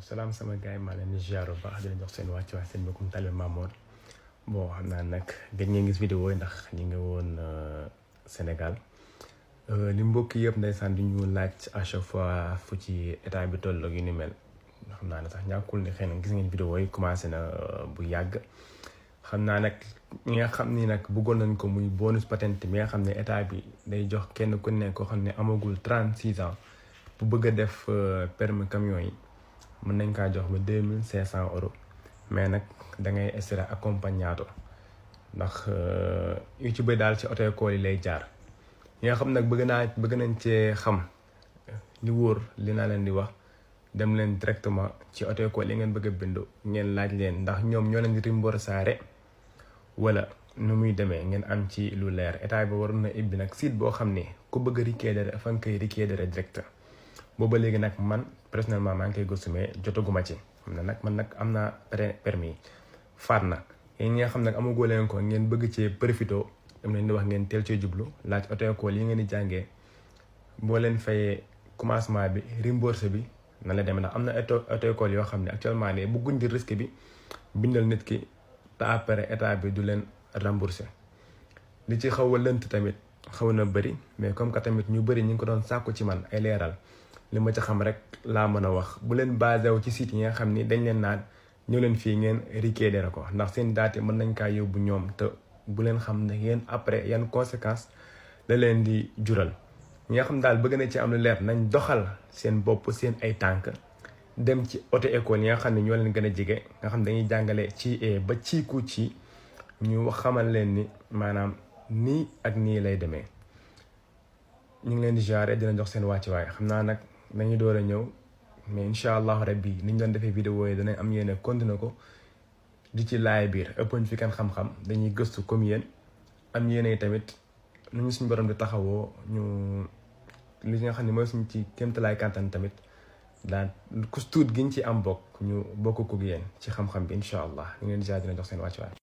salaam sama gars yi maa leen di ziar bu baax di leen jox seen wàccuwaay seen mbokkum Talibé Mamour bon xam naa nag gëj ngeen gis vidéo yi ndax ñi nga woon Sénégal li mbokk yëpp ndeysaan di ñu laaj à chaque fois fu ci état bi toll ak yu ni mel xam naa ne sax ñàkkul ne xëy na gis ngeen vidéo yi commencé na bu yàgg xam naa nag ñi nga xam ni nag bëggoon nañ ko muy bonus patente mi nga xam ne état bi day jox kenn ku ne koo xam ne amagul 36 ans bu bëgg a def permis camion yi mën nañ kaa jox ba 2500 euros mais nag da ngay essayé accompagnato ndax yu ci bëri daal ci auto école yi lay jaar ñi nga xam nag bëgg nañ cee xam li wóor li naa leen di wax dem leen directement ci auto école yi ngeen bëgg a bindu ngeen laaj leen ndax ñoom ñoo leen di rimbourser wala nu muy demee ngeen am ci lu leer état bi waroon na ibbi nag site boo xam ne ku bëgg a requérir fa nga koy requérir direct booba léegi nag man personnellement maa ngi koy gëstu mais jotaguma ci xam ne nag man nag am naa permis faat na yéen ñi nga xam nag amagoo leen ko ngeen bëgg cee profito dem leen di wax ngeen teel cee jublu laaj auto école yi ngeen di jàngee boo leen fayee commencement bi remboursé bi na la demee ndax am na auto école yoo xam ne actuellement ne bëgguñ di risque bi bindal nit ki te après état bi du leen remboursé li ci xaw a lënt tamit xaw na bëri mais comme que tamit ñu bëri ñu ngi ko doon sàkku ci man ay leeral li ma ci xam rek laa mën a wax bu leen basé wu ci site yi nga xam ni dañ leen naan ñëw leen fii ngeen requérir ko ndax seen daate mën nañ kaa yóbbu ñoom te bu leen xam ne yéen après yan conséquences la leen di jural ñi nga xam daal bëgg na ci am lu leer nañ doxal seen bopp seen ay tànk dem ci auto école yi nga xam ne ñoo leen gën a jege nga xam dañuy jàngale ci ba ciiku ci ñu xamal leen ni maanaam nii ak nii lay demee ñu ngi leen di jaare dina jox seen wàccuwaay xam naa nag dañuy door a ñëw mais incha allahu rabbi niñ doon defee vidéo yi danañ am yéene continuer ko di ci laay biir ëppoñ fi kan xam-xam dañuy gëstu comme yéen am yéene tamit nu ñu suñu borom di taxawoo ñu li nga xam ne mooy suñ ci kéemtalaay kàttan tamit daan ku tuut giñ ci am bokk ñu bokk ko yéen ci xam-xam bi incha allah ñu ngi leen di jaare dina jox seen wàccuwaay